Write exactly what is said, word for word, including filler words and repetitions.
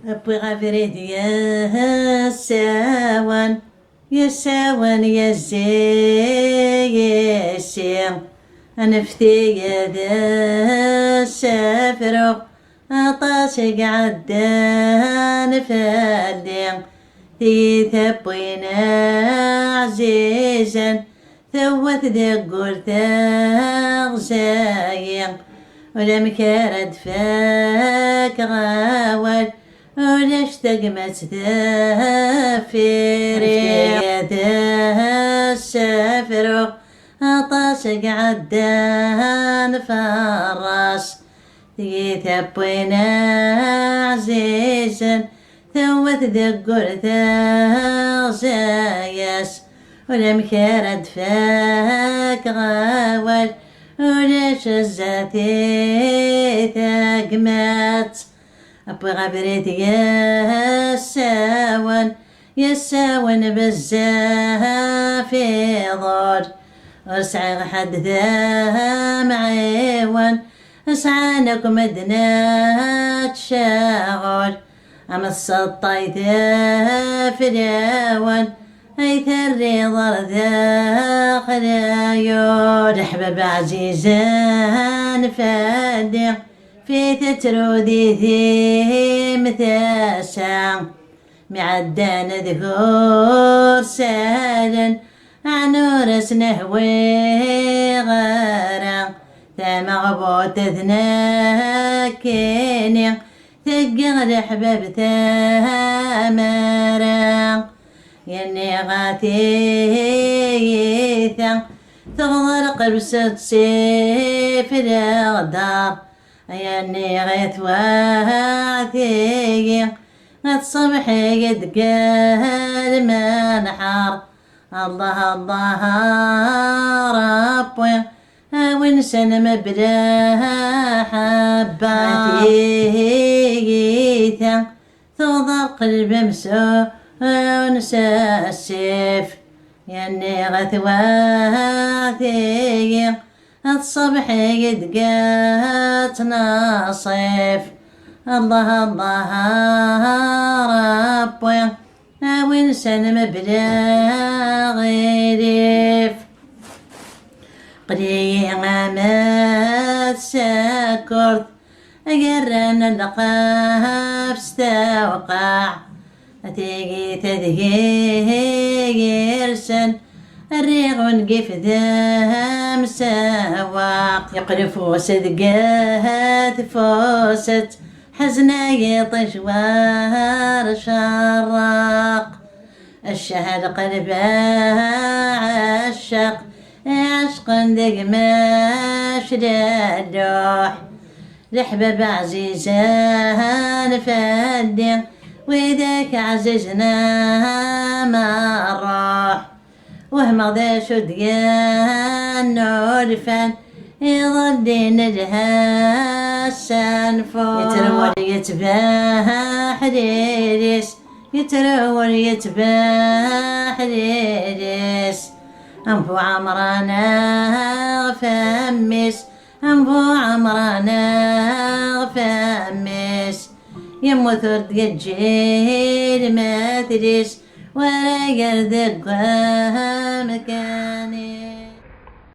Wwiɣ abrid yes-awen, yes-awen, yes-i, yes-i. Anfti-yi-d ssafruɣ, aṭas i iɛeddan fell-i. Tiyita n win ɛzizen, tewwet deg wul teɣza-yi. Ulamek ara d-fakeɣ awal, ulac tagmat deffir-i. Ad ssafruɣ aṭas i iɛeddan ferras. Tiyita n win ɛzizen, tewwet deg wul teɣza-yas. Ulamek ara d-fakeɣ awal, ulac zdat-i tagmat. Wwiɣ abrid yes-awen, yes-awen bezzaf iḍul. Ur sɛiɣ ḥedd d amɛiwen, sɛan akk medden ccɣel. Am tseṭṭayt fell-awen ay terriḍ ar daxel ayul. Leḥbab ɛzizen fell-i, fi tetrudit-im tasa. Mi ɛeddan ad gur salen, ɛni ur asen-hwiɣ ara? Tameɣbut d nekkini, teggiɣ leḥbab tamara. Yenniɣ a tiyita, teɣder qebset sif leɣder. Yenniɣ i twaɣti, ad tṣebḥ-iyi-d deg lmenḥer. Allah, Allah, a Ṛebbi, a win s anmebla ḥebba. A tiyita, tuḍa qleb amsun s asif. Yenniɣ a twaɣti, ad tṣebḥ-iyi-d deg tnaṣif. Allah, Allah, a Ṛebbi, a win s anmebla ɣilif. Qliyi am tsakurt, agarran lqaf s tawqaɛ. A tiyita deg-i yersen, rriɣ ungif d amsewwaq. Yeqlef ufus deg tfuset, ḥezna yiṭij war cerraq. Ccah lqelb aɛeccaq, iɛecqen deg-m aclalluḥ. Leḥbab ɛzizen fell-i, widak ɛzizen am ṛṛuḥ. Wehmeɣ d acu d-yennulfan, iḍelli nelha s anfus. Yettrew ur yettbeḥ lili-s, yettrew ur yettbeḥ lili-s. Am bu ɛemran ɣef mmi-s, am bu ɛemran ɣef mmi-s. Yemmut ur d-yeǧǧi lmatl-is, wara gar deg wamkan-is.